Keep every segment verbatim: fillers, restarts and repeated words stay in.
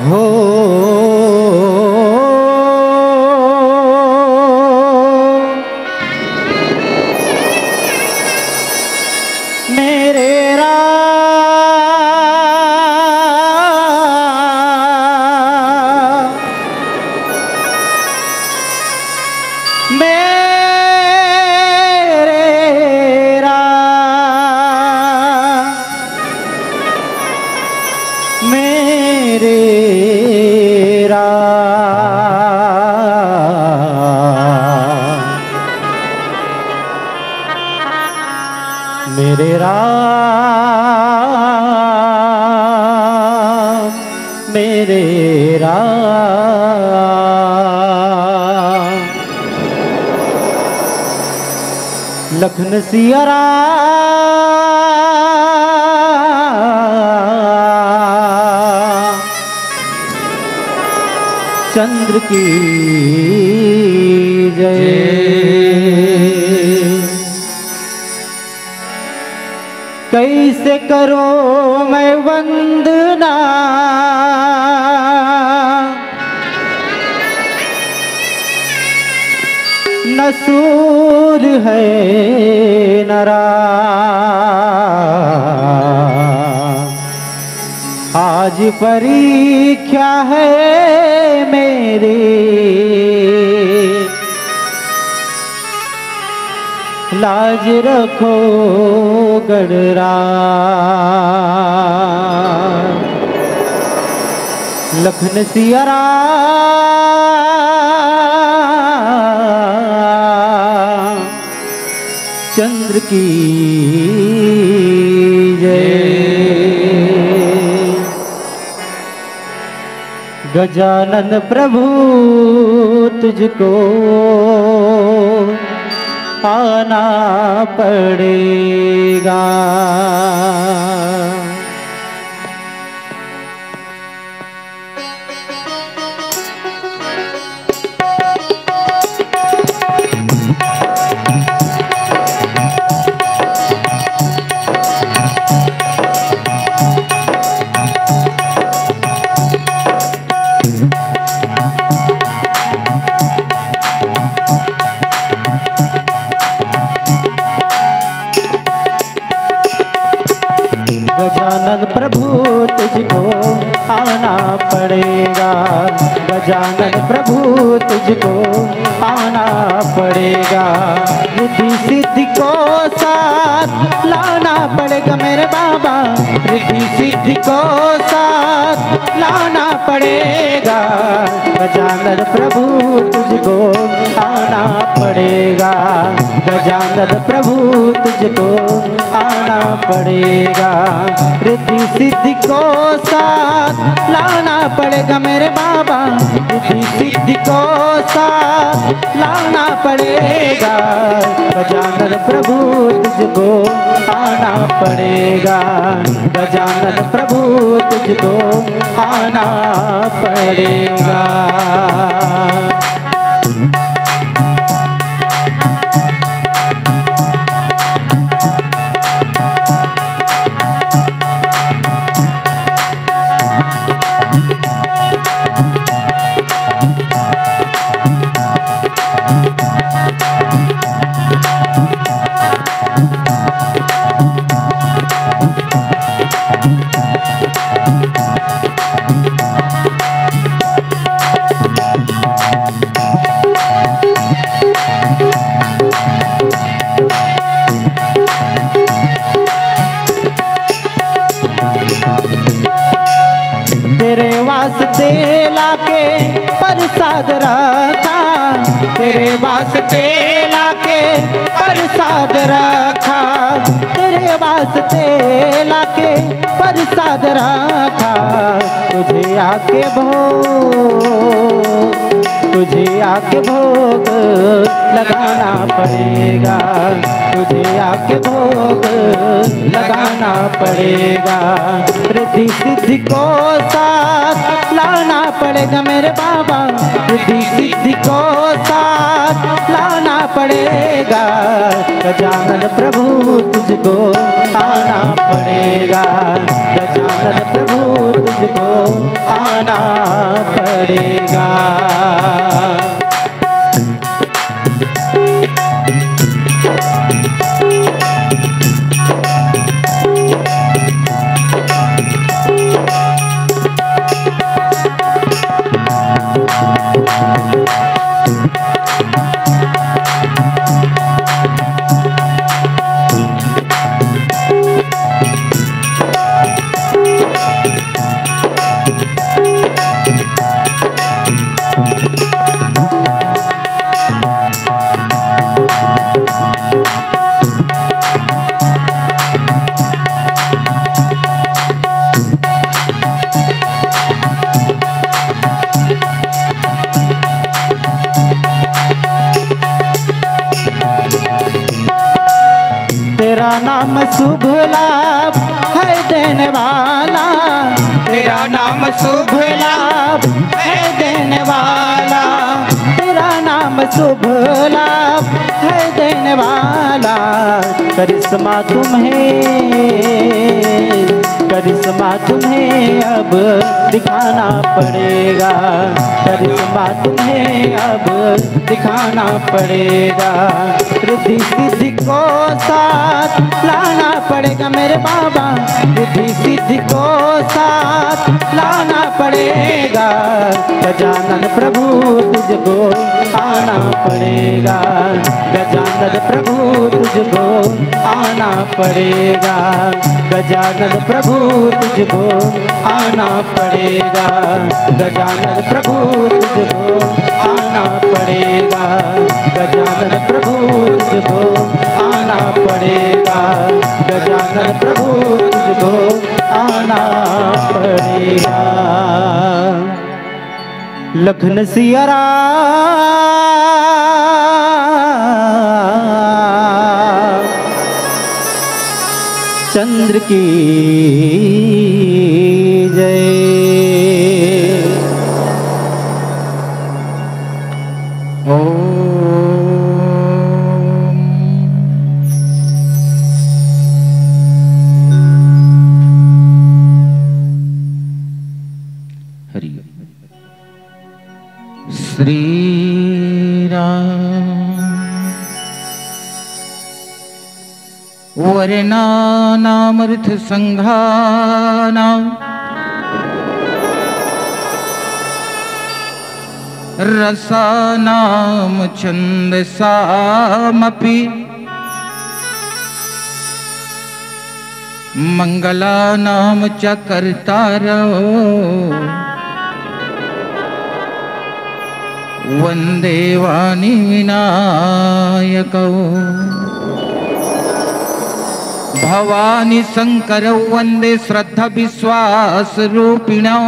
हो मेरे राम, मेरे राम, मेरे राम, मेरे राम, मेरे राम। लखन सिया राम चंद्र की जय। कैसे करूं मैं वंदना, न सूर है न राग। आज परीक्षा है मेरी, लाज रखो गणराज। लखन सिया राम चंद्र की जय। गजानन प्रभु तुझको आना पड़ेगा। गजानन प्रभु तुझको आना पड़ेगा, गजानन प्रभु तुझको आना पड़ेगा। रिद्धि सिद्धि को साथ लाना पड़ेगा मेरे बाबा, रिद्धि सिद्धि को साथ लाना पड़ेगा। गजानन प्रभु तुझको आना पड़ेगा। गजानन प्रभु तुझको आना पड़ेगा। रिद्धि सिद्धि को साथ लाना पड़ेगा मेरे बाबा। रिद्धि सिद्धि को साथ लाना पड़ेगा। गजानन प्रभु तुझको आना पड़ेगा। गजानन प्रभु तुझको आना पड़ेगा। तेरे वास्ते लाके प्रसाद रखा, तेरे वास्ते लाके प्रसाद रखा, तेरे वास्ते लाके प्रसाद रखा। तुझे आके भोग, तुझे आके भोग लगाना पड़ेगा। तुझे आके भोग लगाना पड़ेगा। रिद्धि सिद्धि को साथ लाना पड़ेगा मेरे बाबा। रिद्धि सिद्धि को साथ लाना पड़ेगा। गजानन प्रभु तुझको आना पड़ेगा। गजानन प्रभु तुझको आना पड़ेगा। तेरा नाम शुभ लाभ है देने वाला, तेरा नाम शुभ लाभ है देने वाला, तेरा नाम शुभ लाभ है देने वाला। करिश्मा तुम्हें, करिश्मा तुम्हें अब दिखाना पड़ेगा, करिश्मा तुम्हें अब दिखाना पड़ेगा। रिद्धि सिद्धि को साथ लाना पड़ेगा मेरे बाबा, रिद्धि सिद्धि को साथ लाना पड़ेगा। गजानन प्रभु तुझको आना पड़ेगा, गजानन प्रभु तुझको आना पड़ेगा, गजानन प्रभु तुझको आना पड़ेगा, गजानन प्रभु तुझको आना पड़ेगा, गजानन प्रभु तुझको आना पड़ेगा, गजानन प्रभु तुझको आना पड़ेगा। लखन सिया राम चंद्र की जय। ओम हरि ओम। श्री राम। वर्णानामर्थ संघानाम रसानाम छंदसामपि मंगलानाम च कर्तारो। देवानि विनायकौ। भवानि शंकरौ वंदे श्रद्धा विश्वास रूपिणौ।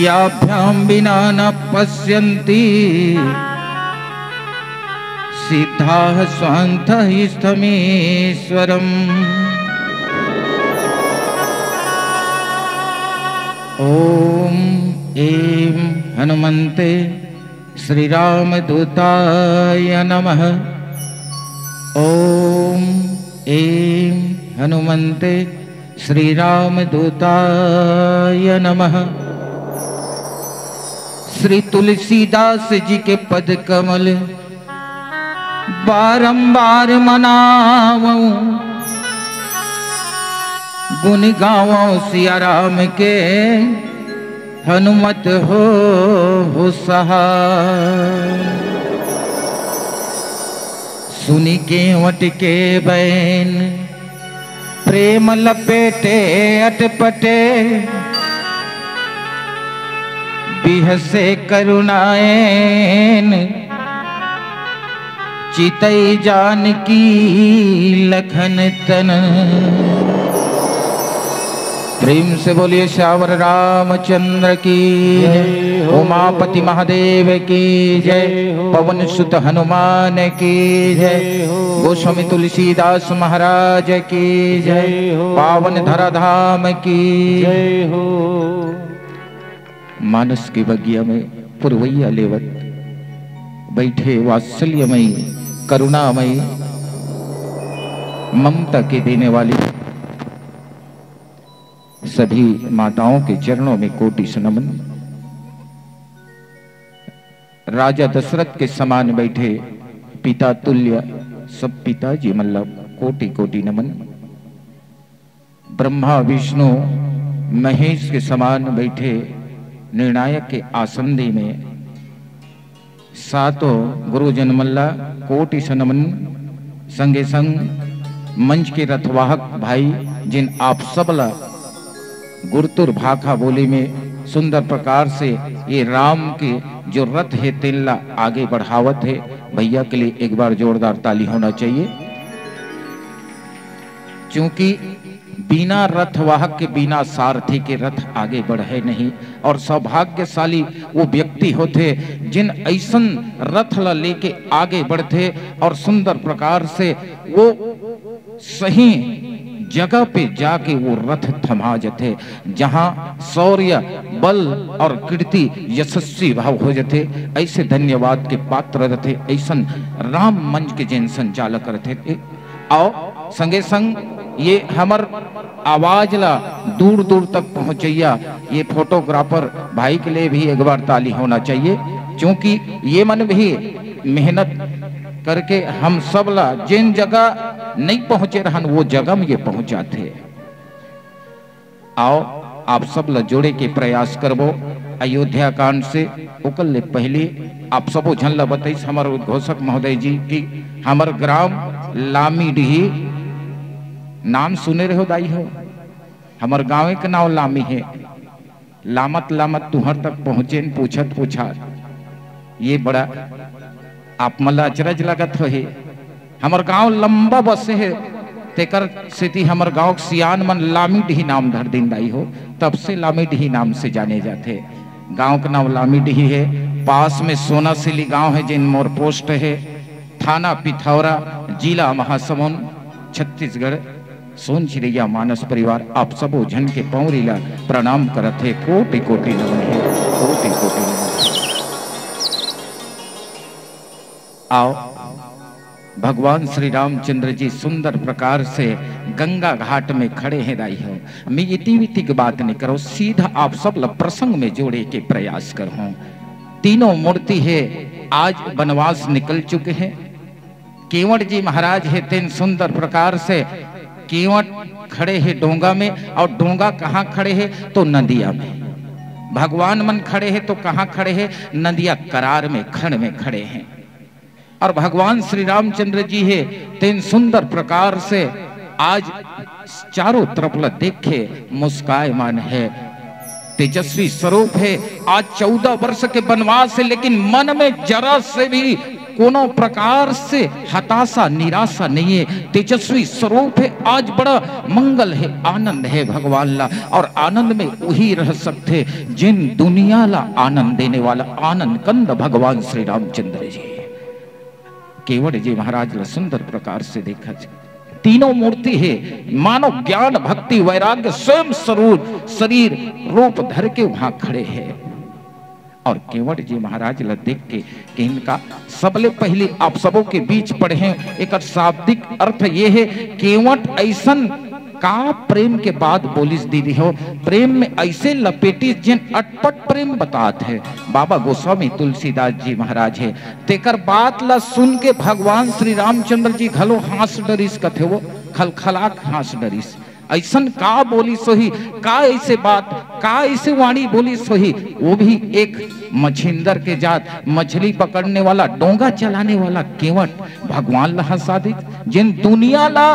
याभ्यां विना न पश्यन्ति सिद्धाः स्वान्तः इष्टमीश्वरम्। ॐ ऐं हनुमन्ते श्रीरामदूताय नमः। ॐ ऐं हनुमन्ते श्रीरामदूताय नमः। श्री तुलसीदास जी के पद कमल बारंबार मनावं, गुण गावं सिया राम के, हनुमत होहु सहाय। सुनि केवट के बैन प्रेम लपेटे अटपटे, बिहसे करुणाएन चितई जानकी लखन तन। प्रेम से बोलिए सियावर रामचंद्र की जय, जय हो। उमापति महादेव की जय, जय हो। पवन सुत हनुमान की जय, जय हो। गोस्वामी तुलसीदास महाराज की जय, जय हो। पावन धराधाम की जय हो। मानस के बगिया में पुरवैया लेवत बैठे वात्सल्यमयी, करुणामयी, ममता के देने वाली सभी माताओं के चरणों में कोटि से नमन। राजा दशरथ के समान बैठे पिता तुल्य सब पिताजी मन ला कोटि कोटि नमन। ब्रह्मा विष्णु महेश के समान बैठे निर्णायक के आसन दे में सातों गुरुजन मन ला कोटि से नमन। संगे संग मंच के रथवाहक भाई जिन आप सब ला गुरतुर भाखा बोली में सुंदर प्रकार से ये राम के जो रथ हे तेन ला आगे बढ़ावत हे, भैया के लिए एक बार जोरदार ताली होना चाहिए। क्योंकि बिना रथवाहक के, बिना सारथी के रथ आगे बढ़े नहीं। और सौभाग्यशाली वो व्यक्ति होथे जिन ऐसन रथ ला लेके आगे बढ़थे और सुंदर प्रकार से वो सही जगह पे जाके वो रथ थमा जथे, जहाँ शौर्य, बल और कीर्ति यशस्वी भाव हो जथे। ऐसे धन्यवाद के पात्र रथे ऐसन राम मंच के जिन संचालक रथे। अउ संगे संग ये हमर आवाज ला दूर दूर तक पहुँचैया ये फोटोग्राफर भाई के लिए भी एक बार ताली होना चाहिए, क्योंकि ये मन भी मेहनत करके हम सब ला जेन जगह नहीं पहुँचे रहन वो जगह में ये पहुँचाथे। आओ, आप सब ला जोड़े के प्रयास करबो अयोध्या कांड से। ओकर ले पहले आप सबो झन ला बताइस हमर उद्घोषक महोदय जी कि हमर ग्राम लामीडीही, नाम सुने रहो दाई हो, हमर गाँव के नाम लामी हे। लामत लामत तुहर तक पहुँचेन पूछत पूछत, ये बड़ा आप मन ला अचरज लगत होही। हमर गांव लंबा बसे हे, तेकर सेती हमर गांव के सियान मन लामीडीही नाम धर दिन दाई हो, तब से लामीडीही नाम से जाने जाथे। गांव के नाम लामीडीही हे। पास में सोनासिली गांव हे, जेन मोर पोस्ट हे, थाना पिथौरा, जिला महासमुंद, छत्तीसगढ़। सोन चिरैया मानस परिवार आप सबो झन के पौरी ला प्रणाम करत हे, कोटि कोटि नमन हे, कोटि कोटि नमन हे। आओ, भगवान श्री रामचंद्र जी सुंदर प्रकार से गंगा घाट में खड़े हैं दाई हो। मैं इति विति के बात नहीं करो, सीधा आप सब ला प्रसंग में जोड़े के प्रयास करहूं। तीनों मूर्ति हे, आज वनवास निकल चुके हैं। केवट जी महाराज हे, तेन सुंदर प्रकार से केवट खड़े हे डोंगा में, और डोंगा कहाँ खड़े हे तो नदिया में। भगवान मन खड़े हे तो कहाँ खड़े हे, नदिया करार में, खंड में खड़े हैं। और भगवान श्री रामचंद्र जी हे, तेन सुंदर प्रकार से आज चारों तरफ ला देखे मुस्कायमान हे। तेजस्वी स्वरूप है। आज चौदह वर्ष के वनवास है, लेकिन मन में जरा से भी कोनो प्रकार से हताशा, निराशा नहीं है। तेजस्वी स्वरूप है, आज बड़ा मंगल है, आनंद है भगवान ला, और आनंद में वही रह सकते, जिन दुनिया ला आनंद देने वाला आनंद कंद भगवान श्री रामचंद्र जी। केवट जी महाराज ला सुंदर प्रकार से देखा जी। तीनों मूर्ति है, मानो ज्ञान, भक्ति, वैराग्य, स्वयं स्वरूप, शरीर, रूप धर के वहां खड़े हैं। और केवट जी महाराज ला देख के, कि इनका सबले पहली आप सबों के बीच पढ़े हैं, एक शाब्दिक अर्थ ये है, केवट ऐसन का प्रेम के बात बोलिस दीदी हो, प्रेम में ऐसे लपेटिस, जिन अटपट प्रेम बतात है। बाबा गोस्वामी तुलसीदास जी महाराज है, तेकर बात ला सुन के भगवान श्री रामचंद्र जी घलो हाँस डरिस, कथे वो खलखला के हाँस डरिस। ऐसन का बोलिस होही, का ऐसे बात, का ऐसे वाणी बोलिस होही? वो भी एक मछिंदर के जात, मछली पकड़ने वाला, डोंगा चलाने वाला केवट भगवान ला हंसा दिस, जिन दुनिया ला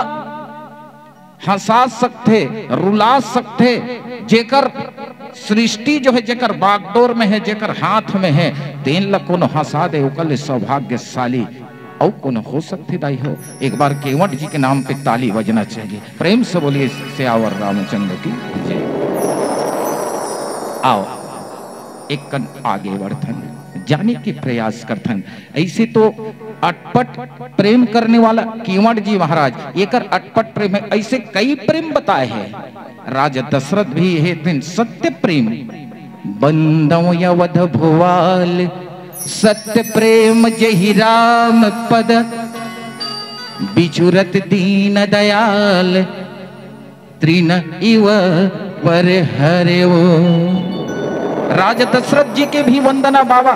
हंसा सकथे, रुला सकथे, जेकर सृष्टि जो है, जेकर बागडोर में है, जेकर हाथ में है, तेन ला कोनो हंसा दे, ओकर ले सौभाग्यशाली अउ कोनो हो सकथे दाई हो? एक बार केवट जी के नाम पे ताली बजना चाहिए। प्रेम से बोलिए सियावर रामचंद्र की जय। आओ, एक कन आगे बढ़थन, जाने के प्रयास करथन। ऐसे तो अटपट प्रेम करने वाला केवट जी महाराज, एकर अटपट प्रेम है, ऐसे कई प्रेम बताए हैं। राजा दशरथ भी हे दिन सत्य प्रेम, बंदव अवध भुआल, सत्य प्रेम जहि राम पद, बिचुरत दीन दयाल, तृण इव पर हरेव। राजा दशरथ जी के भी वंदना बाबा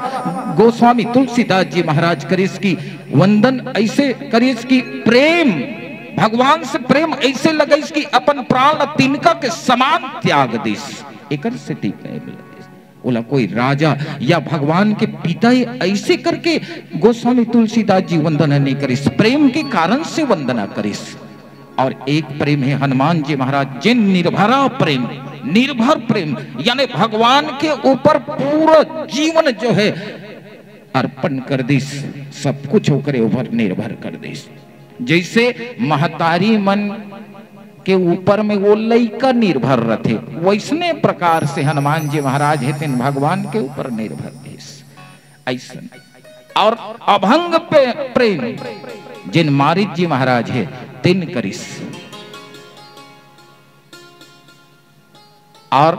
गोस्वामी तुलसीदास जी महाराज करिस की वंदन ऐसे करिस की प्रेम, भगवान से प्रेम ऐसे लगइस कि अपन प्राण ला तिनका के समान त्याग दिस। एकर सेती प्रेम लगिस। ओला कोई राजा या भगवान के पिता ऐसे करके गोस्वामी तुलसीदास जी वंदना नहीं करिस, प्रेम के कारण से वंदना करिस। और एक प्रेम है हनुमान जी महाराज, जिन निर्भरा प्रेम, निर्भर प्रेम, यानी भगवान के ऊपर पूरा जीवन जो है अर्पण कर दिस, सब कुछ ओकरे ऊपर निर्भर कर दिस। जैसे महतारी मन के ऊपर में वो लइका निर्भर रथे, वैसने प्रकार से हनुमान जी महाराज हे तेन भगवान के ऊपर निर्भर दिस। ऐसन और अभंग पे प्रेम जिन मारीच जी महाराज हे तेन करिस। और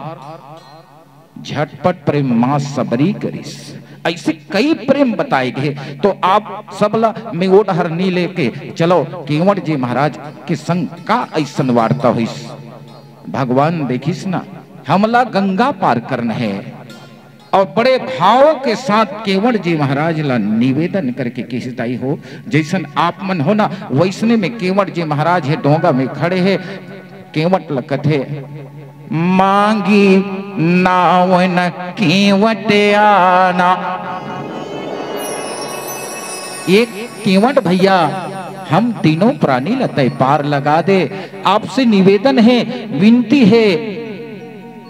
झटपट प्रेम माँ सबरी करिस। ऐसे कई प्रेम बताए गए, तो आप सबला में वो डहर नी लेके चलो, केवट जी महाराज के संग का ऐसन वार्ता होइस। भगवान देखिस ना, हमला गंगा पार करना है, और बड़े भाव के साथ केवट जी महाराज ला निवेदन करके किहिस दाई हो, जैसन आप मन हो ना, वैसने में केवट जी महाराज हे डोंगा में खड़े हे। केवट ल कथे, मांगी नाव न केवट आना। ये केवट भैया, हम तीनों प्राणी ल तय पार लगा दे। आपसे निवेदन हे, विनती हे,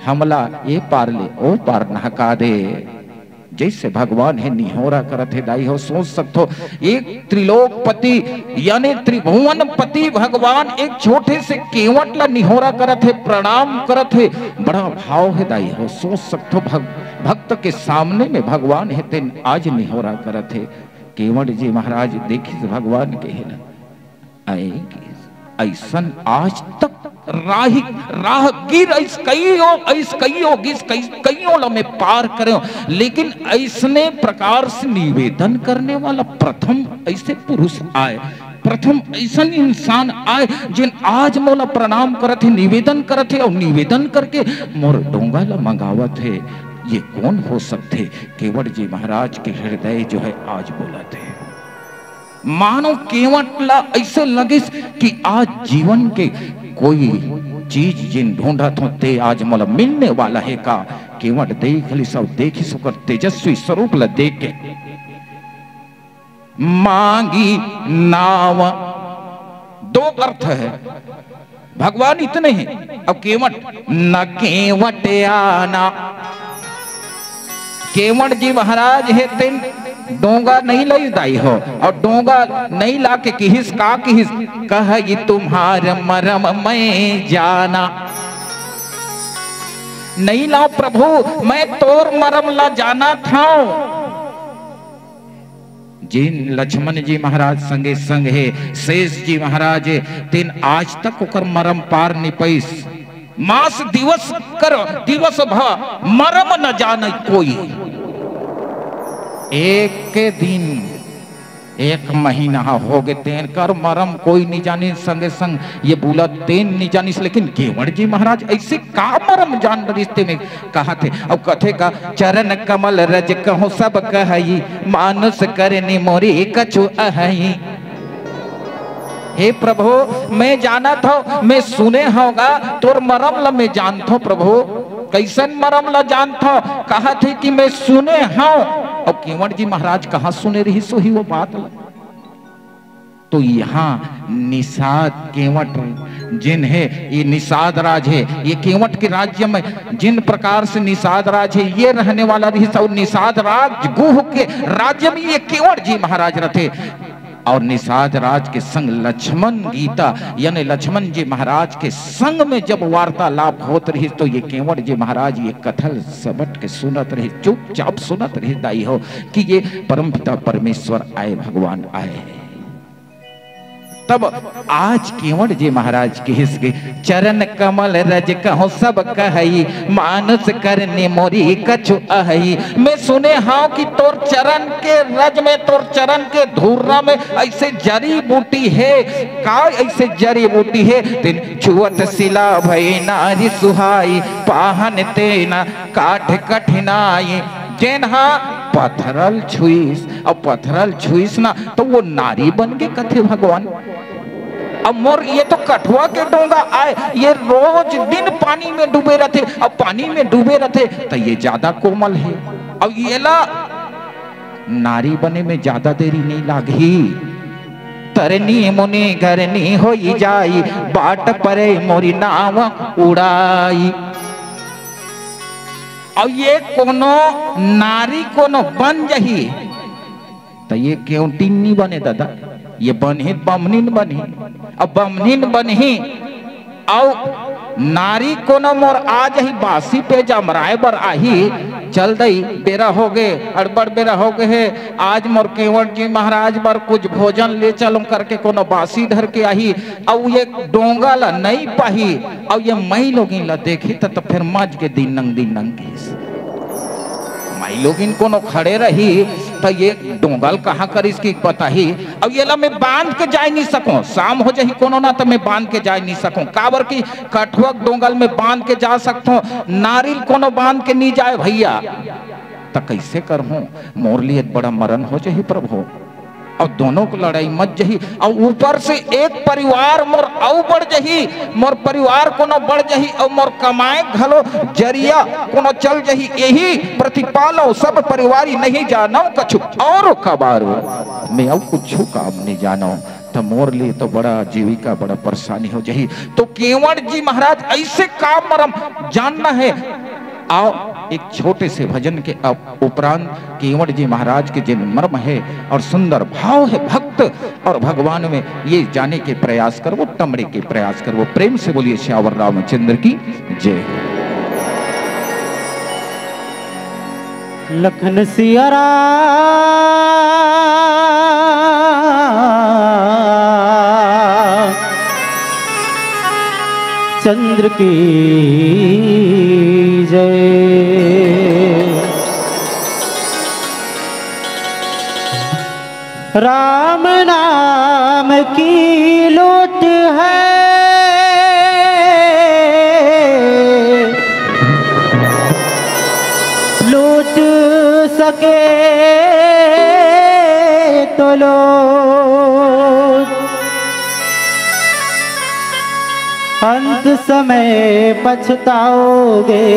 हमला ये पार ले ओ पार नहका दे। जैसे भगवान हे निहोरा करत हे दाई हो, सोच सकथो एक त्रिलोकपति यानी त्रिभुवनपति भगवान एक छोटे से केवट ला निहोरा करत हे, प्रणाम करत हे, बड़ा भाव हे दाई हो। सोच सकथो भग-, भक्त के सामने में भगवान हे तेन आज निहोरा करत हे। केवट जी महाराज देखिस भगवान के हे ना, आए कि ऐसन आज तक राही, राहगीर ऐस कईयो, ऐस कईयो गिस, कई, कईयो ल मैं पार करेंव, लेकिन ऐसने प्रकार से निवेदन करने वाला प्रथम ऐसे पुरुष आए, प्रथम ऐसन इंसान आए, जिन आज मोला प्रणाम करत हे, निवेदन करत हे और निवेदन करके मोर डोंगा ल मंगावत हे। ये कौन हो सकथे? केवट जी महाराज के हृदय जो है आज बोलत हे। मानो केवट ला ऐसे लगिस कि आज जीवन के कोई चीज जिन ढूंढत हो ते आज मोला मिलने वाला हे का। केवट देख लिस अउ देखिस ओकर तेजस्वी स्वरूप ला देख के, मांगी नाव, दो अर्थ है। भगवान इतने हे। अब केवट, न केवट आना, केवट जी महाराज हे तेन डोंगा नहीं लइस दाई हो, अउ डोंगा नहीं लाके किहिस, का किहिस, कहई तुम्हार मरम मैं जाना। नहीं लाव प्रभु, मैं तोर मरम ला जानत हंव। जेन लक्ष्मण जी महाराज संगे संग हे, शेष जी महाराज हे, तेन आज तक ओकर मरम पार नि पइस। मास दिवस कर दिवस भा मरम न जाने कोई। एक दिन, एक महीना होगे तेन कर मरम कोई नि जानिस, संगे संग ये बुला तेन नि जानिस, लेकिन केवट जी महाराज अइसे का मरम जान डरिस तेन कहत हे। अउ कथे का, चरण कमल रज कहूँ सब कहई, मानुष करनी मोरी कछु अहई। हे प्रभु, मैं जानत हंव, मैं सुने हंव गा, तोर मरम ल मैं जानत हंव प्रभु। कइसन मरम ल जानत हंव? कहत हे कि मैं सुने हंव। अउ केवट जी महाराज कहाँ सुने रहिस होही वो बात ल? तो यहाँ निषाद केवट जेन हे, ये निषाद राज हे, ये केवट के राज्य में जिन प्रकार से निषाद राज हे, ये रहने वाला रहिस, अउ निषाद राज गुह के राज्य में ये केवट जी महाराज रथे। अउ निषाद राज के संग लक्ष्मण गीता, यानी लक्ष्मण जी महाराज के संग में जब वार्तालाप होत रहिस, तो ये केवट जी महाराज ये कथा ल सबट के सुनत रहिस, चुपचाप सुनत रहिस दाई हो, कि ये परमपिता परमेश्वर आय, भगवान आय। तब आज केवट जी महाराज किहिस के, चरण कमल रज कहूँ सब कहई, मानुष करनी मोरी कछु अहई। मैं सुने हंव कि तोर चरण के रज में, तोर चरण के धुर्रा में अइसे जड़ी बूटी हे। का अइसे जड़ी बूटी हे? तेन छुअत सिला भई नारी सुहाई, पाहन तेन काठ कठिनाई। जेन हा पथरा ल छुइस, अउ पथरा ल छुइस ना, त वो नारी बन गे कथे भगवान। अब मोर ये तो कठुआ के डोंगा आय, ये रोज दिन पानी में डूबे रथे, अब पानी में डूबे रथे, त ये जादा कोमल हे। अब येला नारी बने में जादा देरी नइ लागही। तरनी मुनि घरनी होई जाई, बाट परे मोरी नाव उड़ाई। अउ ये कोनो नारी कोनो बन जही, त ये केवटिन नि बने ददा, ये बनही त बमनिन बनही। अब बमनिन बनही, अउ नारी कोनो मोर आ जही, बासी पेज अमराय बर आही, चल दई, बेरा होगे, अड़बड़ बेरा होगे हे, आज मोर केवट जी महाराज बर कुछ भोजन ले चलों करके कोनो बासी धर के आही, अउ ये डोंगा ल नइ पाही, अउ ये माईलोगिन ल देखही त, त फेर मच के दिनंग दिनंग कहिस। माईलोगिन कोनो खड़े रही त ये डोंगा ल कहाँ करिस कि बताही। अब येला मैं बांध के जाय नइ सकों, शाम हो जही कोनो ना त मैं बांध के जाय नइ सकों, काबर कि कठुआ के डोंगा ल मैं बांध के जा सकथों, नारी ल कोनो बांध के नइ जाय भइया। त कइसे करहूं? मोर लिए बड़ा मरन हो जही प्रभु। अउ दोनों के लड़ाई मच जही, अउ ऊपर से एक परिवार मोर अउ बढ़ जही, मोर परिवार कोनो बढ़ जही, अउ मोर कमाए घलो जरिया कोनो चल जही। यही प्रतिपालो सब परिवारी, नहीं जानव कछु अउर कबारो। मैं अउ कुछु काम नइ जानव, त मोर लिए तो बड़ा जीविका, बड़ा परेशानी हो जही। तो केवट जी महाराज अइसे काम मरम जानना हे। आओ, एक छोटे से भजन के अप-, उपरांत केवट जी महाराज के जेन मर्म हे अउ सुंदर भाव हे भक्त अउ भगवान में, ये जाने के प्रयास करबो, टमड़े के प्रयास करबो। प्रेम से बोलिए सियावर रामचंद्र की जय। लखन सिया राम चंद्र की जय। राम नाम की लूट है, लूट सके तो लूट, अंत समय पछताओगे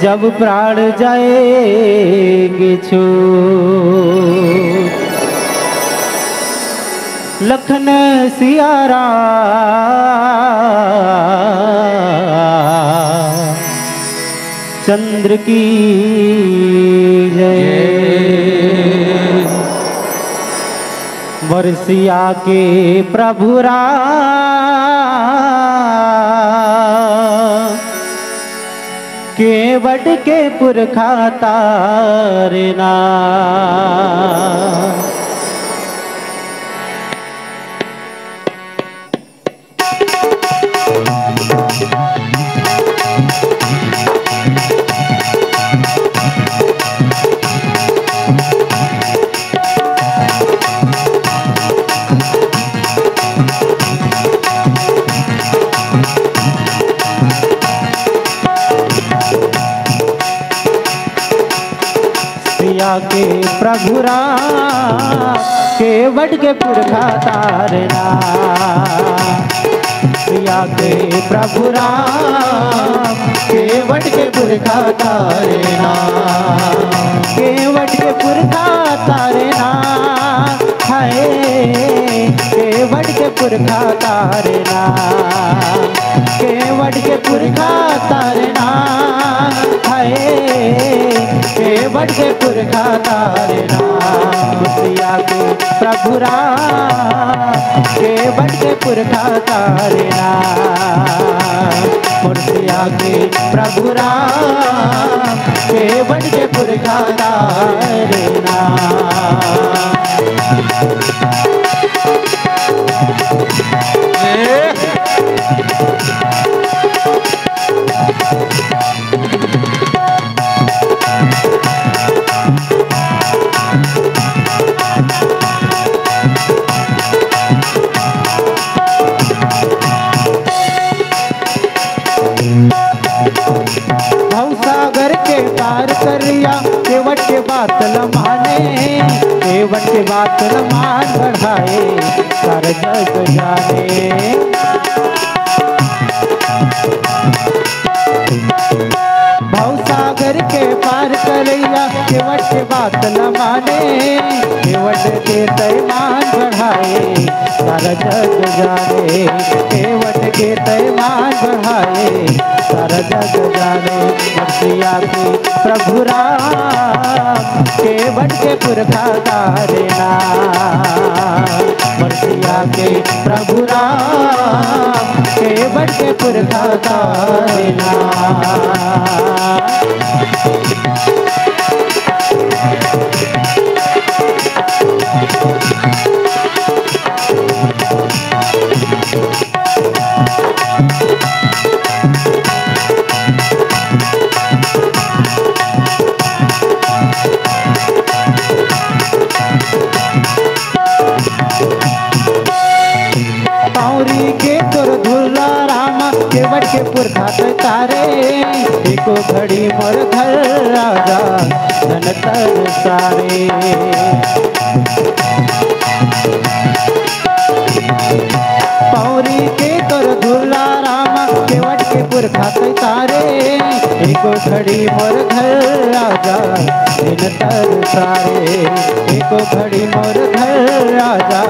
जब प्राण जाएंगे छूट। लखन सिया राम चंद्र की जय। मोर सिया के प्रभु राम केवट के पुरखा तारे ना। सिया के प्रभु राम केवट के पुरखा तारे ना। सिया के प्रभु राम केवट के पुरखा तारे ना। केवट के पुरखा तारे ना। हाय, केवट के पुरखा तारे ना। केवट के पुरखा तारे ना। हाय, केवट के पुरखा तारे ना। सिया के प्रभु राम केवट के पुरखा तारे ना। मोर सिया के प्रभु राम केवट के पुरखा तारे ना। भवसागर के पार करिया केवट के बात ल माने। केवट के बात ल मान बढ़ाए सारा जग जाने। भवसागर के पार करैया केवट के बात न माने। केवट के तय मान बढ़ाए सारा जग जाने। केवट के तय मान बढ़ाए सारा जग जाने। मोर सिया के प्रभु राम केवट के पुरखा तारे ना। मोर सिया के प्रभु राम केवट के पुरखा तारे ना। पौरी के तोर धुरला राम केवट के पुरखा तय तारे। एको घड़ी मोर घर राजा धन तर सारे। पौरी के तोर धुरला राम केवट के पुरखा तय तारे। एको घड़ी मोर घर राजा दिन तर सारे। एको घड़ी मोर घर राजा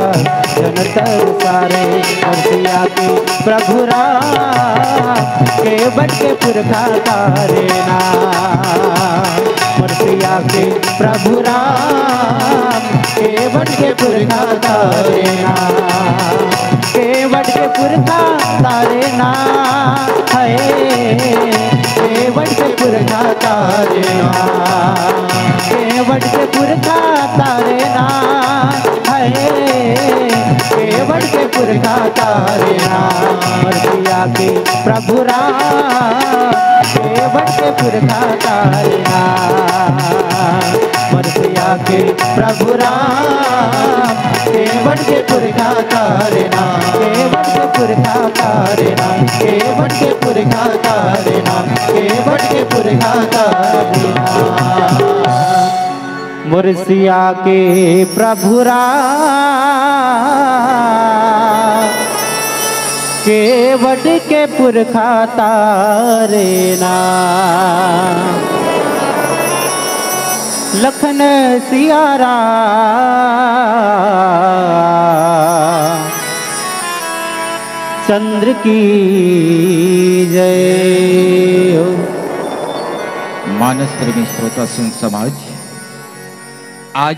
जन तर सारे। मोर सिया के प्रभु राम केवट के पुरखा तारे ना। मोर सिया के प्रभु राम केवट के पुरखा तारे ना। केवट के पुरखा तारे ना। हाय, केवट के पुरखा तारे ना। केवट के पुरखा तारे ना। हाय, केवट के पुरखा तारे ना। मोर सिया के प्रभु राम केवट के पुरखा तारे ना। मोर सिया के प्रभु राम केवट के पुरखा तारे ना। केवट के पुरखा तारे ना। केवट के पुरखा तारे ना। केवट के पुरखा तारे ना। मोर सिया के प्रभु राम केवट के पुरखा तारे ना। लखन सिया राम चंद्र की जय हो। मानस प्रेमी श्रोता संत समाज, आज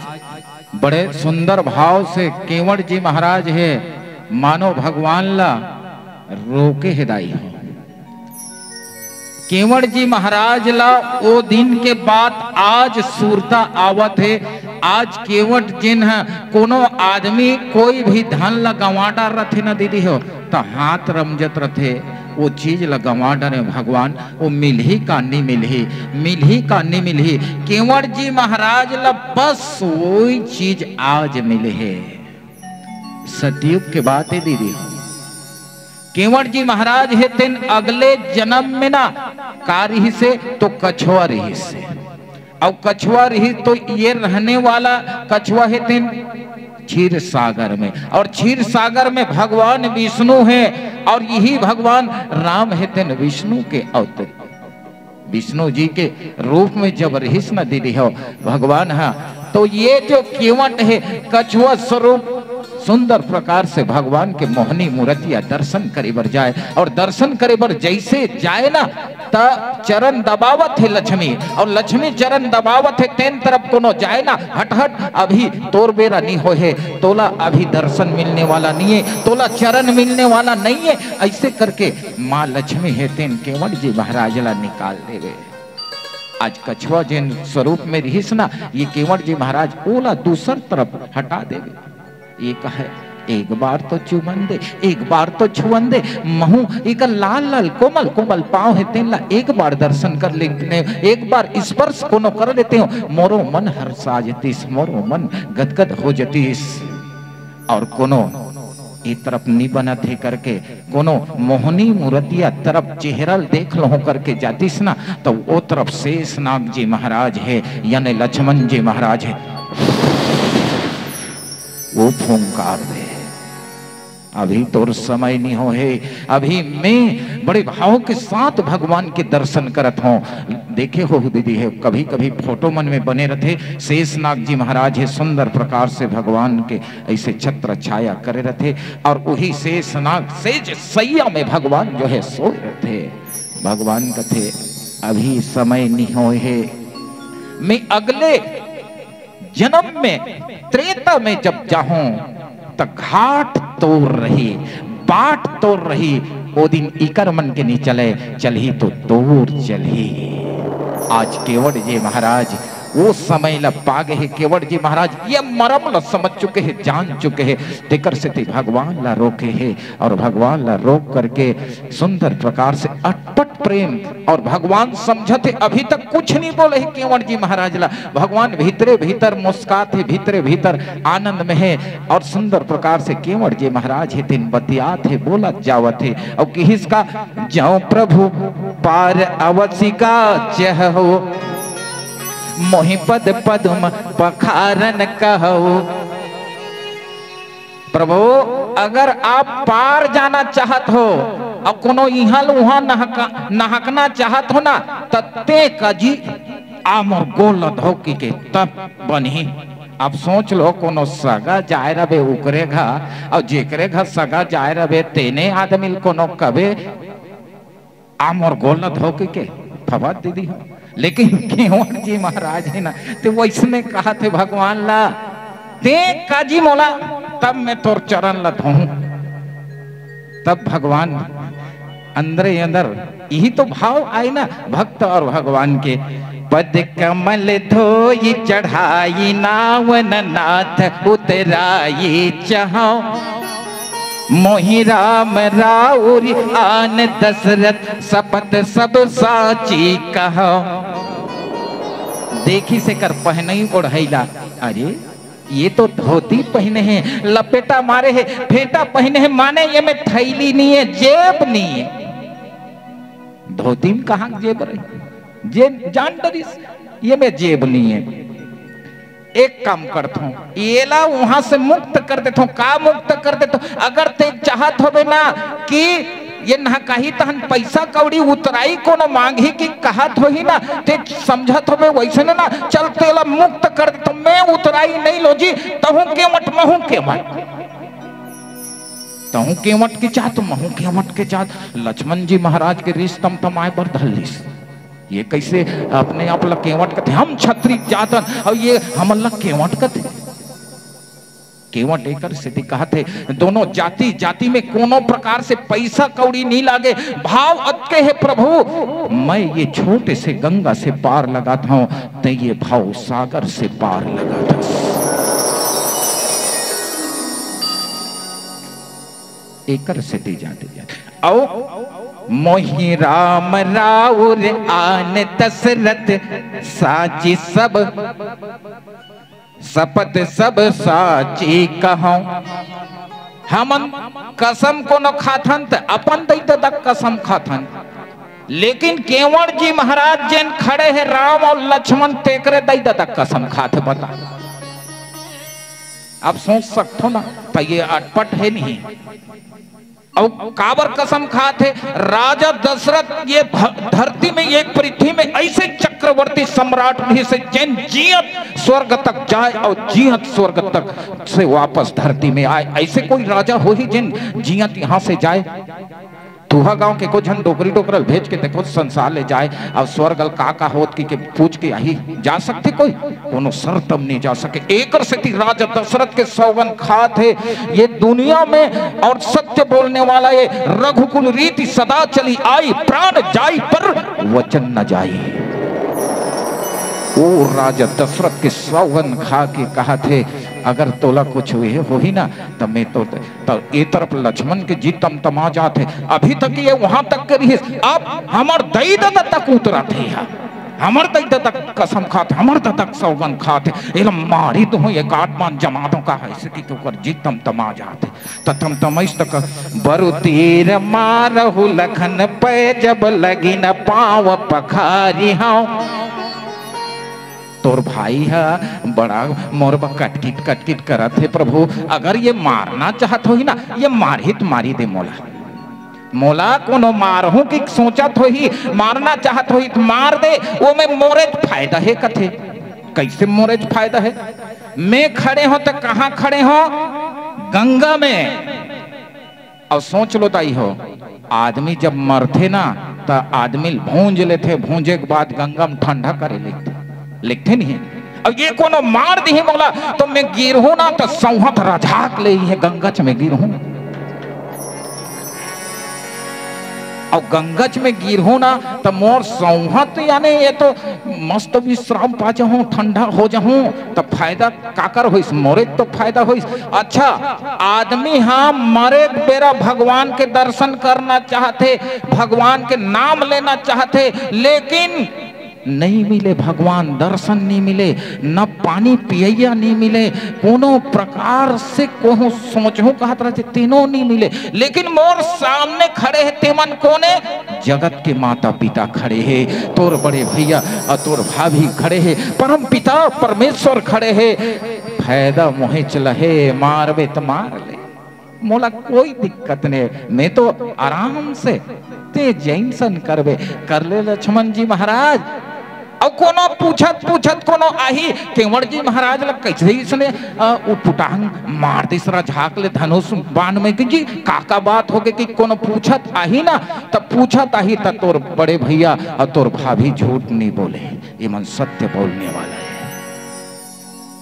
बड़े सुंदर भाव से केवट जी महाराज हे, मानो भगवान ला रोके हे दाई हो। केवट जी महाराज ला ओ दिन के बात आज सुरता आवत हे। आज केवट जेन ह कोनो आदमी कोई भी धन ला गंवा डार रथे न दीदी हो, त हाथ रमजत रथे, ओ चीज ला गंवा डारे भगवान, ओ मिलही का नी मिलही, मिलही का नी मिलही। केवट जी महाराज ला बस वही चीज आज मिले हे। सतयुग के बात हे दीदी हो। केवट जी महाराज हे तेन अगले जन्म में ना का रिहिस हे, तो कछुआ रिहिस हे। अउ कछुआ रिहिस तो ये रहने वाला कछुआ हे तेन क्षीर सागर में, और क्षीर सागर में भगवान विष्णु हे, और यही भगवान राम हे तेन विष्णु के अवतरित। विष्णु जी के रूप में जब रिहिस न दीदी हो भगवान हा, तो ये जो केवट हे कछुआ स्वरूप सुंदर प्रकार से भगवान के मोहनी मूर्तिया दर्शन करे बर जाए, और दर्शन करे बर जैसे जाए ना, त चरण दबावत हे लक्ष्मी, और लक्ष्मी चरण दबावत हे तेन तरफ कोनो जाए ना, हट हट, अभी तोर बेरा नी होए हे, तोला अभी दर्शन मिलने वाला नी हे, तोला चरण मिलने वाला नहीं है। ऐसे करके माँ लक्ष्मी हे तेन केवट जी महाराज ला निकाल देवे। आज कछुआ जेन स्वरूप में रिहिस ना, ये केवट जी महाराज ओला दूसर तरफ हटा देवे। ये कहे, एक बार तो चुमन दे, एक बार तो छुअन दे, महू एकर लाल लाल कोमल कोमल पाँव हे तेन ला एक बार दर्शन कर लेते, एक बार स्पर्श कोनो कर लेते हो, मोरो मन हर्षा जतीस, मोरो मन गदगद हो जतीस। और कोनो ए तरफ नी बनत हे करके कोनो मोहनी मूर्तिया तरफ चेहरा ल देख लहो करके जातिस ना, तो वो तरफ शेषनाग जी महाराज हे, यानी लक्ष्मण जी महाराज हे, वो फूंकार दे, अभी तोर समय नहीं हो हे, अभी मैं बड़े भाव के साथ भगवान के दर्शन करत हूँ। देखे हो दीदी हे, कभी कभी फोटो मन में बने रहते, शेषनाग जी महाराज हे, सुंदर प्रकार से भगवान के ऐसे छत्र छाया करे रहते, और वही शेषनाग सेज सैया में भगवान जो है सोए रहते। भगवान कथे, अभी समय नहीं होए हे, मैं अगले जन्म में त्रेता में जब जाहूं, त घाट तोर रही, बाट तोर रही। ओ दिन इकर मन के नी चले, चलही तो तोर चलही। आज केवट जी महाराज वो समय ला पागे हे, केवट जी महाराज ये मरम ला समझ चुके हे, जान चुके हे, तेकर सेती भगवान ला रोके हे, और भगवान ला रोक करके सुंदर प्रकार से अटपट प्रेम, और भगवान समझत हे, अभी तक कुछ नहीं बोले हे केवट जी महाराज ला। भगवान भीतरे भीतर मुस्कात हे, भीतरे भीतर आनंद में हे, और सुंदर प्रकार से केवट जी महाराज हे तेन बतियात हे, बोलत जावत हे। और किहिस का, जौ प्रभु पार अवसिका चहु, मोहि पद पद्म पखारन कहु। प्रभु, अगर आप पार जाना चाहत हो और कोनो इहाँ ले उहाँ नहका-, नहकना चाहत हो ना, त ते कजी आ मोर गोल ल धोकी के तब बनही। आप सोच लो, कोनो सगा जाए रबे उकरे घर, और जेकरे घर सगा जाए रबे तेने आदमी ल कोनो कबे आ मोर गोल ल धोके के फबा दे दी हो। लेकिन केवट जी महाराज हे ना, ते वैसने कहा थे भगवान ला, ते काजी मोला, तब मैं तोर चरण ला धोहूं। तब भगवान अंदरे अंदर यही तो भाव आए ना भक्त और भगवान के। पद कमल धोई चढ़ाई नावन नाथ उतराई चहौ। मोहि राम राउर आन दशरथ सपत सब साची कहो। देखिस एकर पहनई ओढ़ैला, अरे ये तो धोती पहने हे, लपेटा मारे हे, फेटा पहने हे, माने ये में थैली नहीं है, जेब नहीं है। धोती में कहाँ जेब रही? जेब जान डरिस, ये में जेब नहीं है। एक काम करथों, एला वहां से मुक्त कर देथों। का मुक्त कर देथों? अगर ते चाहत होबे ना कि ये नहकाही तहन पैसा कौड़ी उतराई कोनो मांगही कि कहत होही ना, ते समझत होबे वैसने ना, चल तेला मुक्त कर दे, तो मैं उतराई नहीं लो जी, तहूं केवट महूं केवट, तहूं केवट के जात महूं केवट के जात। लक्ष्मण जी महाराज के रीस तमतमाए बर धर लिस। ये कैसे अपने आप ला केवट कथे, हम छत्री जातन और ये हमन ला केवट कथे। केवट एकर सेती कहत हे, दोनों जाति जाति में कोनो प्रकार से पैसा कौड़ी नहीं लागे। भाव अतके हे प्रभु, मैं ये छोटे से गंगा से पार लगात हूं, ते ये भाव सागर से पार लगात हस। एकर सेती जाति जाति। अउ मोहि राम राउर आन दशरथ साची सब सपत सब साची कहूं। हमन कसम कोनो खाथन त अपन दई ददा कसम खाथन, लेकिन केवट जी महाराज जेन खड़े हे राम और लक्ष्मण तेकरे दई ददा कसम खाथे। बता, अब सोच सकथो ना, त ये अटपट हे नहीं। अउ काबर कसम खात हे? राजा दशरथ ये भ-, धरती में, ये पृथ्वी में ऐसे चक्रवर्ती सम्राट नहीं से जेन जियत स्वर्ग तक जाए और जियत स्वर्ग तक से वापस धरती में आए। ऐसे कोई राजा होही जेन जियत यहां से जाए? तुहा गांव के को झन डोकरी डोकरल भेज के देखो संसार ले जाए और स्वर्ग ल का का होत कि के पूछ के आही, जा सकथे कोई? कोनो सरतम नहीं जा सके। एकर सेती राजा दशरथ के सौगन खात हे, ये दुनिया में और सत्य बोलने वाला ये रघुकुल रीति सदा चली आई, प्राण जाई पर वचन न जाई। ओ राजा दशरथ के सौगन खा के कहत हे, अगर तोला कुछ हुए होही ना, त मैं तो, त ए तरफ लक्ष्मण के जी तमतमा जात हे, अभी तक ये वहां तक के रहिस, अब हमर दई ददा तक उतरत हे, हमर दई ददा कसम खात, हमर ददा सौगन खात हे, एला मारी तो हूं, एक आध बान जमा दो का, ऐसे कि ओकर जी तमतमा जात हे। त तमतमाइस तक बरु तीर मारहु लखन पै जब लगिन पांव पखारी हंव। तोर भाई ह बड़ा मोर बर कटकिट कटकिट करत हे प्रभु, अगर ये मारना चाहत होही ना, ये मारही त मारी दे मोला। मोला कोनो मारहूं कि सोचत होही, मारना चाहत होही त मार दे, ओमे मोरेच फायदा हे कथे। कैसे मोरेच फायदा हे? मैं खड़े हों त कहां खड़े हों? गंगा में। अब सोच लो दाई हो, आदमी जब मरथे ना, त आदमी ल भूंज लेथे, भूंजे के बाद गंगा में ठंडा करे लेथे, लेथे नहीं। अब ये कोनो मार दिही मोला, तो मैं गिरहूं ना, तो सौंहत रझाक ले इहे गंगच में गिरहूं। और गंगच में गिरहूं ना, तो मोर सौंहत, यानी ये तो मस्त विश्राम पा जाहूं, ठंडा हो जाहूं, तो फायदा काकर होइस? मोरे तो फायदा होइस। अच्छा, आदमी हा मरे के बेरा भगवान के दर्शन करना चाहथे, भगवान के नाम लेना चाहथे, लेकिन नहीं मिले भगवान, दर्शन नहीं मिले, न पानी पियैया नहीं मिले, कोनो प्रकार से कहूं सोचहूं कहत रहथे, तेनो नहीं मिले। लेकिन मोर सामने खड़े हे तेमन कोने? जगत के माता पिता खड़े हे, तोर बड़े भैया और तोर भाभी खड़े हे, परम पिता परमेश्वर खड़े हे। फायदा मोहेच ल हे, मारबे त मार ले, मोला कोई दिक्कत नहीं, मैं तो आराम से, ते जैसन करबे कर ले लक्ष्मण जी महाराज। अउ कोनो पूछत पूछत कोनो आही, केवट जी महाराज ल कैसे इसने, अ, उटपुटांग मार दिस रझाक ले धनुष बाण में कि जी का का बात होगे कि कोनो पूछत आही ना, त पूछत आही त तोर बड़े भैया अउ तोर भाभी झूठ नहीं बोले, ये मन सत्य बोलने वाला है।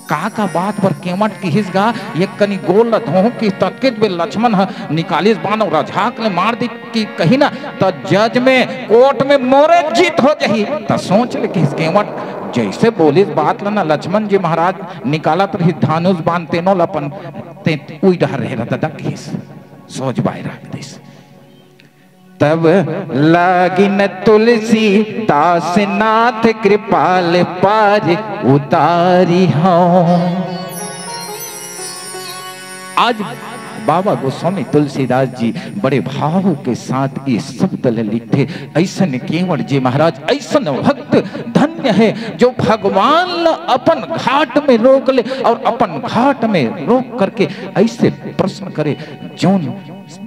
का का बात बर केवट किहिस गा, एक कनी गोड़ ल धोहूं कि ततकेच बेर लक्ष्मण ह निकालिस बाण अउ रझाक ले मार दी कि कही ना, त जज में, कोर्ट में मोरे जीत हो जाही। त सोच ले किहिस केवट, जैसे बोलिस बात ल ना, लक्ष्मण जी महाराज निकालत रहिस धनुष बाण, तेनो ल अपन ते उई डहर रहे रह ददा किहिस, सोच बाय रख दिस। तब लागिन तुलसीदास नाथ कृपाल पार उतारी हंव। आज बाबा गोस्वामी तुलसीदास जी बड़े भाव के साथ ये शब्द ल लिखथे, ऐसन केवट जी महाराज, ऐसन भक्त धन्य है जो भगवान ल अपन घाट में रोक ले और अपन घाट में रोक करके ऐसे प्रश्न करे, जोन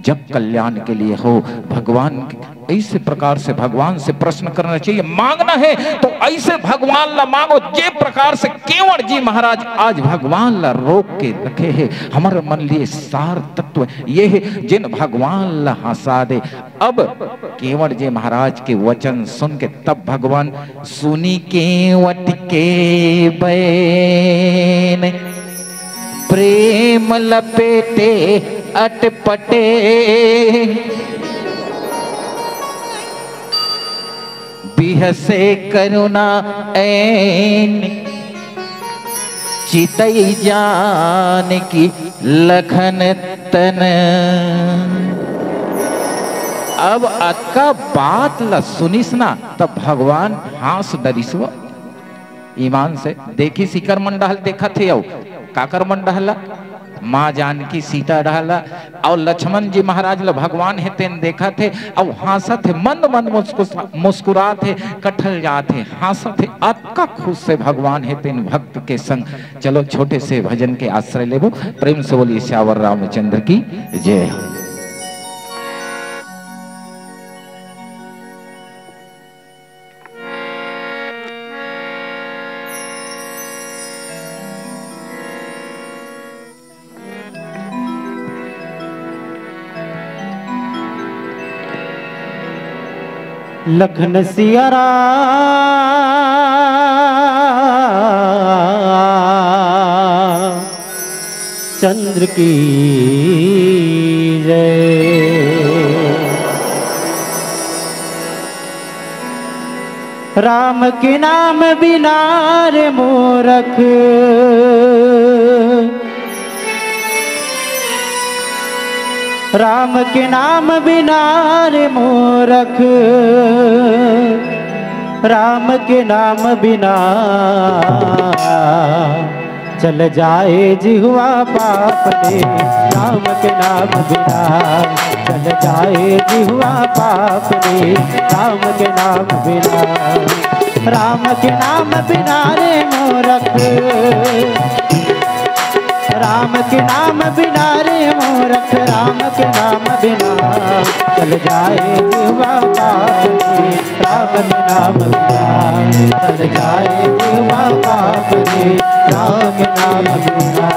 जग कल्याण के लिए हो। भगवान के ऐसे प्रकार से भगवान से प्रश्न करना चाहिए। मांगना है तो ऐसे भगवान ला मांगो, जे प्रकार से केवड़ जी महाराज आज भगवान ला रोक के रखे है। हमर मन लिए सार तत्व ये है, जिन भगवान ला हंसा दे। अब केवड़ जी महाराज के वचन सुन के तब भगवान सुनी केवट के बैन, प्रेम लपेटे अटपटे, बिहसे करुणा ऐन, चितई जानकी लखन तन। अब अतका बात ल सुनिस ना, तब भगवान हाँस डरिस वो। ईमान से देखिस, इकर मन डहल देखत हे, अउ काकर मन डहल? माँ जानकी सीता डहल, अउ लक्ष्मण जी महाराज ल भगवान हे तेन देखत हे, अउ हाँसत हे, मंद मंद मुस्कुस-, मुस्कुरात हे, कटहल जात हे, हाँसत हे, अतका खुश से भगवान हे तेन भक्त के संग। चलो छोटे से भजन के आश्रय लेबो। प्रेम से बोलिए सियावर रामचंद्र की जय। लखन सिया राम चंद्र की जय। राम के नाम बिना रे मूरख, राम के नाम बिना रे मूरख, राम के नाम बिना चल जाए जिहुआ पाप ने, राम के नाम बिना। चल जाए जिहुआ पाप ने, राम के नाम बिना। राम के नाम बिना रे मूरख, राम के नाम बिना रे मूरख, राम के नाम बिना। चल जाए जिहुआ पाप ने, राम के नाम बिना। चल जाए जिहुआ पाप ने, राम के नाम बिना।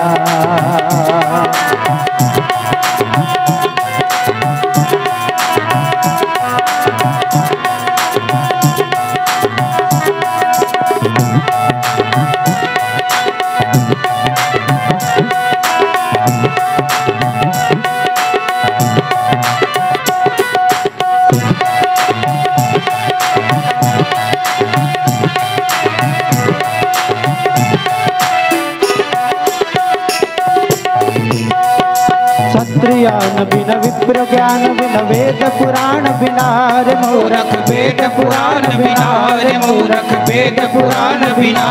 क्षत्रियान बिन विप्र ज्ञान बिन, वेद पुराण बिना रे मूरख। वेद पुराण बिना रे मूरख, वेद पुराण बिना।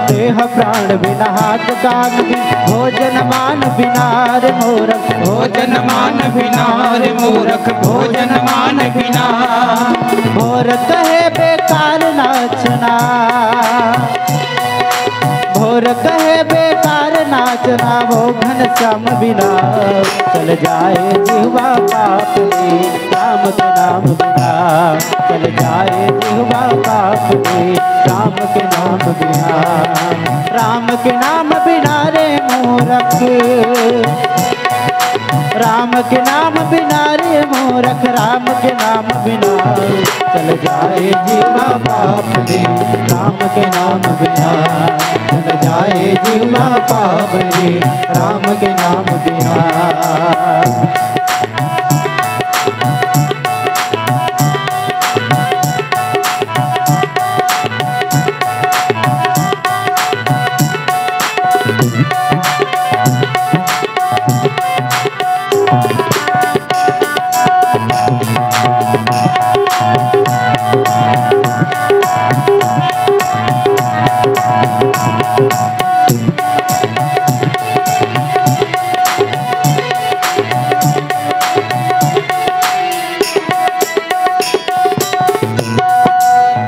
देह प्राण बिन हाथ कान बिन, भोजन मान बिना रे मूरख। भोजन मान बिना रे मूरख, भोजन मान बिना। भोर कहे बेकार नाचना, भोर कहे बेकार नाचना, वो घनश्याम बिना। चल जाए जिहुआ पाप ने, राम के नाम बिना। चल जाए जिहुआ पाप ने, राम के नाम बिना। राम के नाम बिना रे मूरख, राम के नाम बिना रे मूरख, राम के नाम बिना। चल जाए जिहुआ पाप ने, राम के नाम बिना। चल जाए जिहुआ पाप ने, राम के नाम बिना।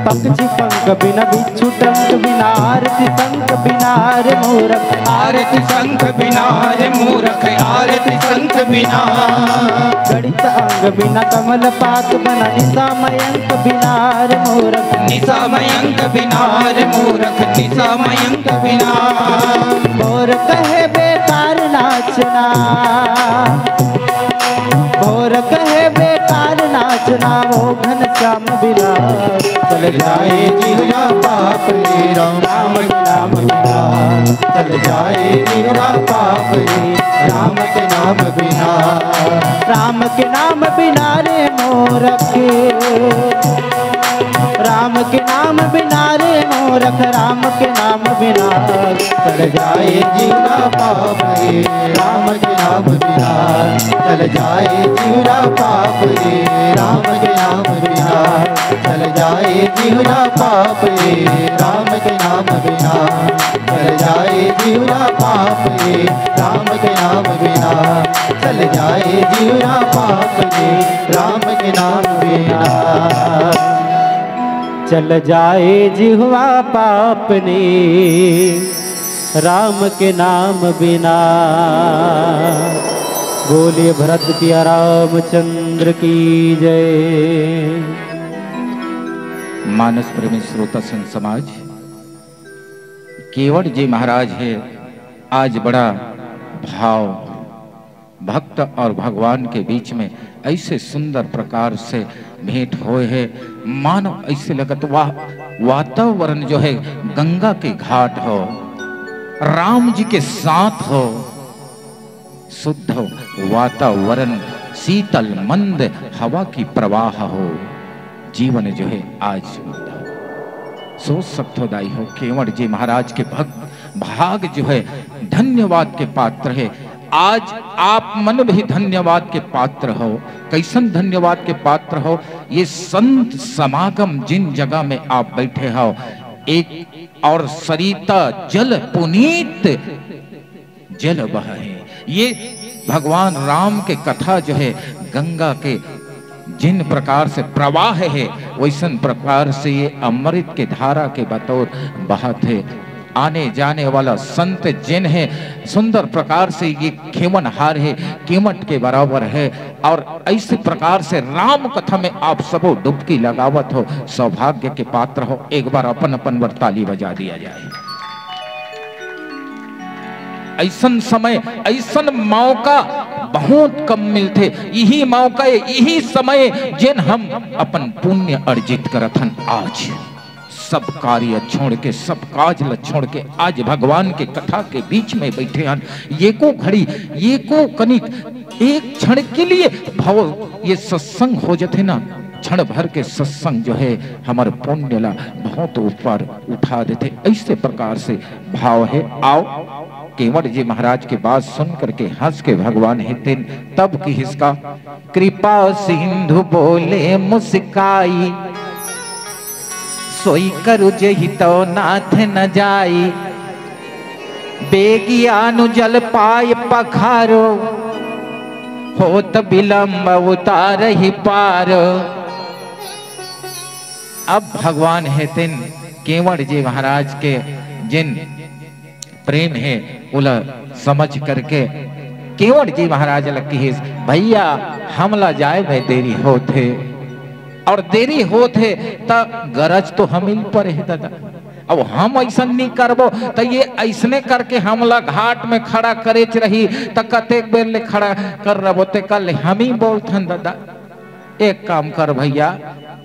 पक्षी पंख बिन, बिच्छू डंक बिन, आरती शंख बिना रे मूरख, आरती शंख बिना रे मूरख, आरती शंख बिना। गणित अंक बिना कमल पात बना, निशा मयंक बिना रे मूरख, निशा मयंक बिना रे मूरख, निशा मयंक बिना। भोर कहे बेकार नाचना, भोर कहे बेकार नाचना, वो घनश्याम बिना। चल जाए जिहुरा पाप रे राम, राम के नाम बिना। चल जाए जिहुरा पाप रे राम के नाम बिना। राम के नाम बिना रे मूरख, राम के नाम बिना रे मूरख, राम के नाम बिना। चल जाए जिहुरा पाप रे राम के नाम बिना। चल जाए जिहुरा पाप रे राम के नाम बिना। चल जाए जिहुरा पाप रे राम के नाम बिना। चल जाए जिहुरा पाप रे राम के नाम बिना। चल जाए जिहुरा पाप रे राम के नाम बिना। चल जाए जिहुआ पाप रे राम के नाम बिना। बोलिए भरत पिया रामचंद्र की जय। मानस प्रेमी श्रोता संत समाज, केवट जी महाराज हे आज बड़ा भाव भक्त और भगवान के बीच में ऐसे सुंदर प्रकार से भेंट होए हे, मानो ऐसे लगत वाह, वातावरण जो है गंगा के घाट हो, राम जी के साथ हो, शुद्ध वातावरण, शीतल मंद हवा की प्रवाह हो, जीवन जो है आज शुद्ध हो। सोच सकथो दाई हो, केवट जी महाराज के भक्त भाग जो है धन्यवाद के पात्र है। आज आप मन भी धन्यवाद के पात्र हो। कैसन धन्यवाद के पात्र हो? ये संत समागम जिन जगह में आप बैठे हो, एक और सरिता जल पुनीत जल बह है। ये भगवान राम के कथा जो है गंगा के जिन प्रकार से प्रवाह है, वैसन प्रकार से ये अमृत के धारा के बतौर बहत है। आने जाने वाला संत जिन है, सुंदर प्रकार से ये खेवनहार है, केवट के बराबर है। और ऐसे प्रकार से राम कथा में आप सबो डुबकी लगावत हो, सौभाग्य के पात्र हो। एक बार अपन अपन बर ताली बजा दिया जाए। ऐसन समय, ऐसन मौका बहुत कम मिलथे। यही मौका, यही समय, जेन हम अपन पुण्य अर्जित करत हन। आज सब कार्य छोड़ के, सब काज ल छोड़ के आज भगवान के कथा के बीच में बैठे हन। एको घड़ी, एको कनिक, एक क्षण के लिए भाव ये सत्संग हो जथे ना, क्षण भर के सत्संग जो है हमर पुण्य ला बहुत ऊपर उठा देथे। ऐसे प्रकार से भाव है। आओ, केवट जी महाराज के बात सुन करके हंस के भगवान हेतिन तब किहिस का, कृपा सिंधु बोले मुस्काई, सोई करू जेहि तव नाथ न जाई। बेगियानु जल पाय पखारो, होत विलंब उतारहि पार। अब भगवान हेतिन केवट जी महाराज के जिन प्रेम हे, ओला समझ करके केवट जी महाराज ल किहिस, "भैया, हमला जाए में देरी होत हे, और देरी होत हे, त गरज तो हमी ल परे हे दादा। अब हम ऐसन नी करबो, त ये ऐसने करके हमला घाट में खड़ा करेच रही, त कतेक बेर ले खड़ा कर रबो, ते कर ले हमी बोलथन दादा।" एक काम कर भैया,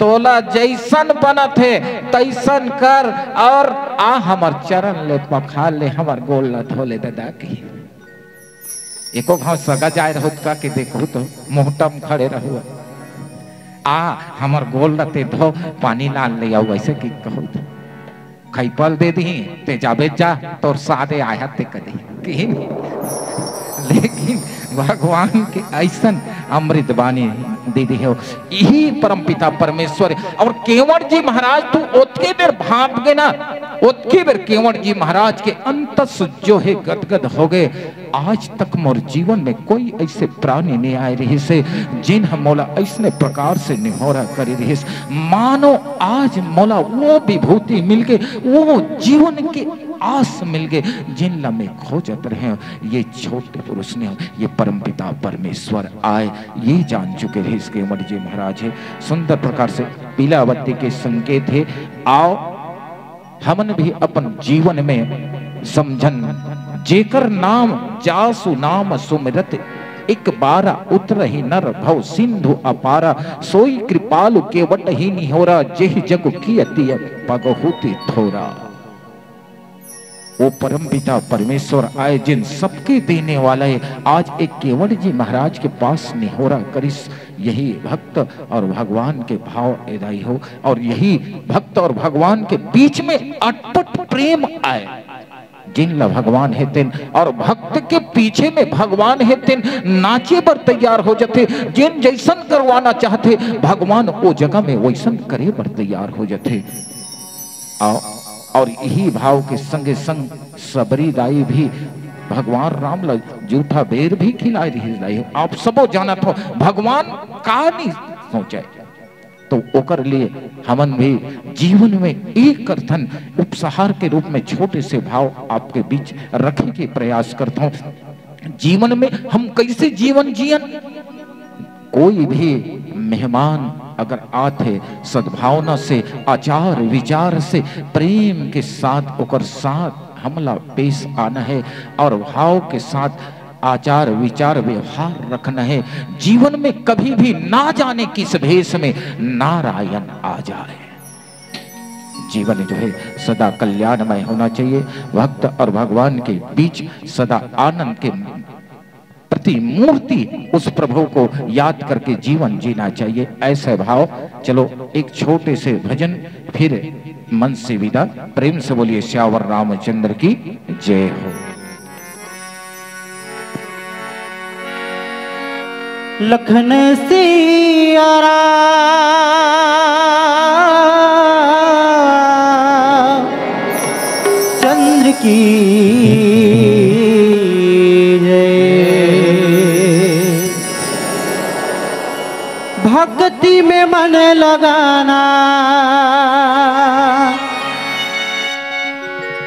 तोला जैसन बनत हे तैसन कर, और आ हमर चरण ले पखार ले, हमर गोड़ ला धो ले ददा की। एको घाव सगा जाए रहूत का के देखहू तो मुहटम खड़े रहू। आ हमर गोड़ ला ते धो, पानी लान ले आऊ, ऐसे की कहूत। खैपल दे दिही, ते जाबे जा, तोर सादे आया ते कदी। किही? लेकिन भगवान के ऐसन अमृत बानी दे दिहे हो। यही परमपिता परमेश्वर। और केवट जी महाराज, तू ओतके बेर भाप गे ना, ओतके बेर केवट जी महाराज के अंतस जो हे गदगद हो गए। आज तक मोर जीवन में कोई ऐसे प्राणी नहीं आए रहिस हे, जिन ह मोला ऐसने प्रकार से निहोरा करे रहिस। मानो आज मोला वो विभूति मिल गए, वो जीवन के आस मिल गए, जिन ला मैं खोजत रहे हूँ। ये छोटे पुरुष ने, ये परमपिता परमेश्वर आए, ये जान चुके रहिस केवट जी महाराज हे। सुंदर प्रकार से पीला बत्ती के संकेत हे। आओ, हमन भी अपन जीवन में समझन, जेकर नाम जासु नाम सुमिरत, एक बारा उतरहि नर भव सिंधु अपारा। सोई कृपालु केवट ही निहोरा, जेहि जग कियति पगहुति थोरा। वो परम पिता परमेश्वर आए, जिन सबके देने वाला है। आज एक केवट जी महाराज के पास निहोरा करिस, यही भक्त और भगवान के भाव एदाई हो, और यही भक्त और भगवान के बीच में अटपट प्रेम आए। जिन ला भगवान हे तेन, और भक्त के पीछे में भगवान हे तेन नाचे बर तैयार हो जथे। जिन जैसन करवाना चाहथे, भगवान वो जगह में वैसन करे बर तैयार हो जथे। आओ, और यही भाव के संगे संग सबरी दाई भी भगवान राम ला जूठा बेर भी खिलाए रहिस दाई। आप सबो जानत हो, भगवान का नहीं सोचे। तो ओकर लिए हमन भी जीवन में एक करथन उपसंहार के रूप में छोटे से भाव आपके बीच रखे के प्रयास करथों। जीवन में हम कैसे जीवन जियन? कोई भी मेहमान अगर आथे, सद्भावना से, आचार विचार से, प्रेम के साथ ओकर साथ हमला पेश आना है और भाव के साथ आचार विचार व्यवहार रखना है। जीवन में कभी भी ना जाने किस भेष में नारायण आ जाए। जीवन जो है सदा कल्याणमय होना चाहिए। भक्त और भगवान के बीच सदा आनंद के प्रतिमूर्ति उस प्रभु को याद करके जीवन जीना चाहिए। ऐसा भाव। चलो, एक छोटे से भजन, फिर मन से विदा। प्रेम से बोलिए सियावर रामचंद्र की जय हो। लखन सिया राम चंद्र की जय। भक्ति में मन लगाना,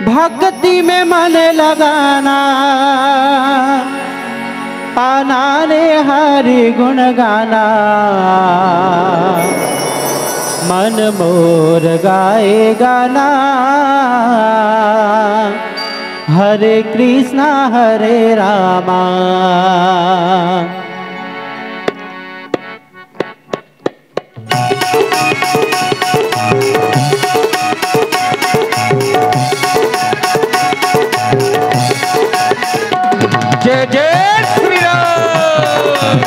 भक्ति में मन लगाना, आना रे हरि गुण गाना। मन मोर गाए गाना, हरे कृष्णा हरे रामा। जय जय श्री राम।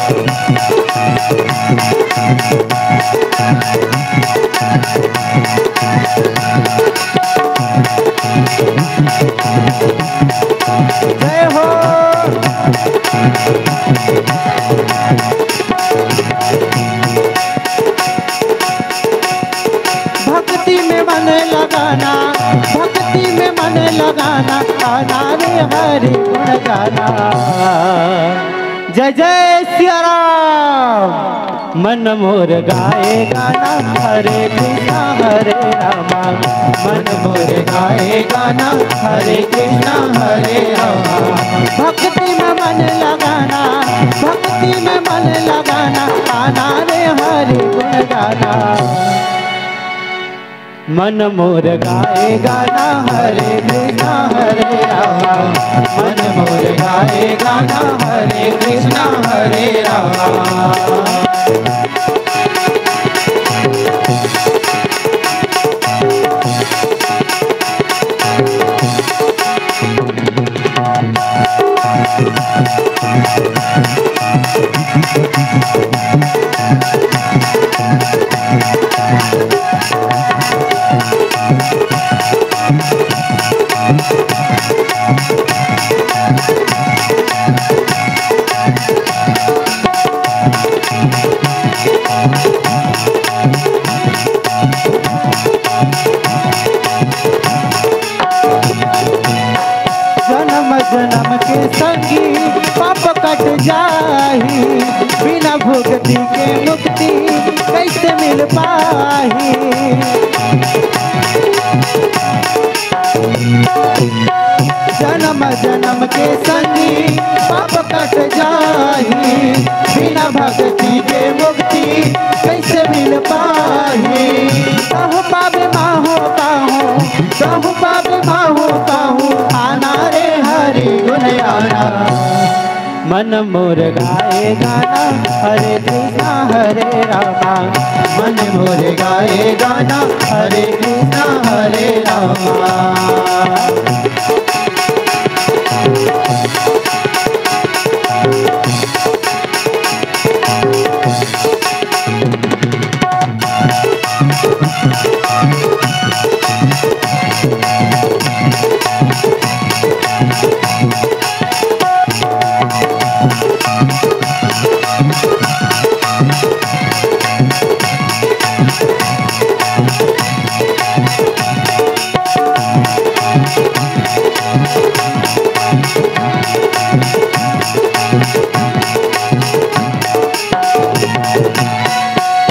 जय हो। भक्ति में मन लगाना, भक्ति में मन लगाना, आना रे हरि गुण गाना। जय जय सिया राम। मन मोर गाए गाना, हरे कृष्णा हरे रामा। मन मोर गाए गाना, हरे कृष्णा हरे रामा। भक्ति में मन लगाना, भक्ति में मन लगाना, आना रे हरि गुण गाना। मन मोर गाए गाना, हरे कृष्णा हरे रामा। मन मोर गाए गाना, हरे कृष्णा हरे रामा। भुगति के मुक्ति कइसे मिल पाही? जन्म जन्म के संगी पाप कट जाही, बिना भक्ति के मुक्ति कइसे मिल पाही? कहूँ पावे माहो कहूँ, कहूँ पावे माहो कहूँ, आना रे हरि गुण गाना। मन मोर गाए गाना, हरे कृष्णा हरे रामा। मन मोर गाए गाना, हरे कृष्णा हरे रामा।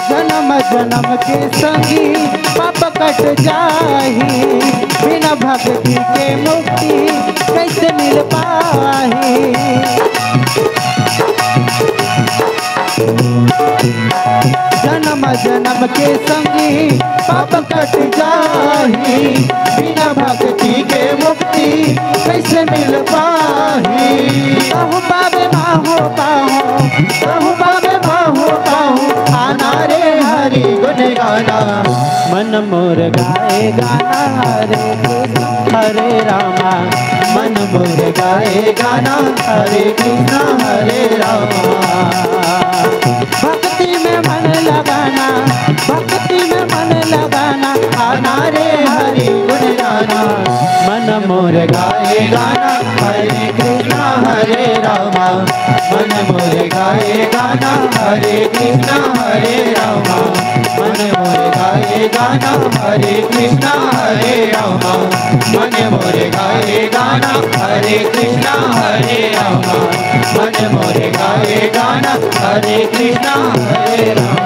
जन्म जन्म के संगी पाप कट जाही, बिना भक्ति के मुक्ति कइसे मिल पाही? जन्म जन्म के संगी पाप कट जाही, बिना भक्ति के मुक्ति कइसे मिल पाही? कहूँ पावे माहो कहूँ, कहूँ पावे माहो कहूँ, आना रे हरि गुण गाना। मन मोर गाए गाना, हरे कृष्ण हरे रामा। मन मोर गाए गाना, हरे कृष्ण हरे रामा। भक्ति में मन लगाना, भक्ति में मन लगाना, आना रे हरि गुण गाना। मन मोर गाए गाना, हरे कृष्णा हरे रामा। मन मोर गाए गाना, हरे कृष्णा हरे रामा। मन मोर गाए गाना, हरे कृष्णा हरे रामा। मन मोर गाए गाना, हरे कृष्णा हरे रामा। मन मोर गाए गाना, हरे कृष्णा हरे रामा।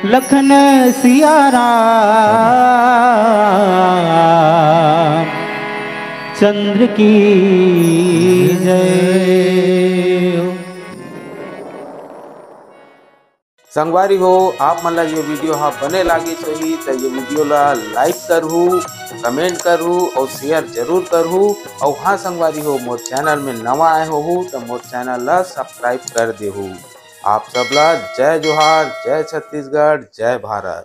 लखन सिया राम चंद्र की जय। संगवारी हो, आप मन ला ये video हा बने लागिस होही त ये video ला like करहू, comment करहू और share जरूर करहू। और हाँ संगवारी हो, मोर channel में नवा आए होहू त मोर channel ला subscribe कर देहू। आप सब ला जय जोहार, जय छत्तीसगढ़, जय भारत।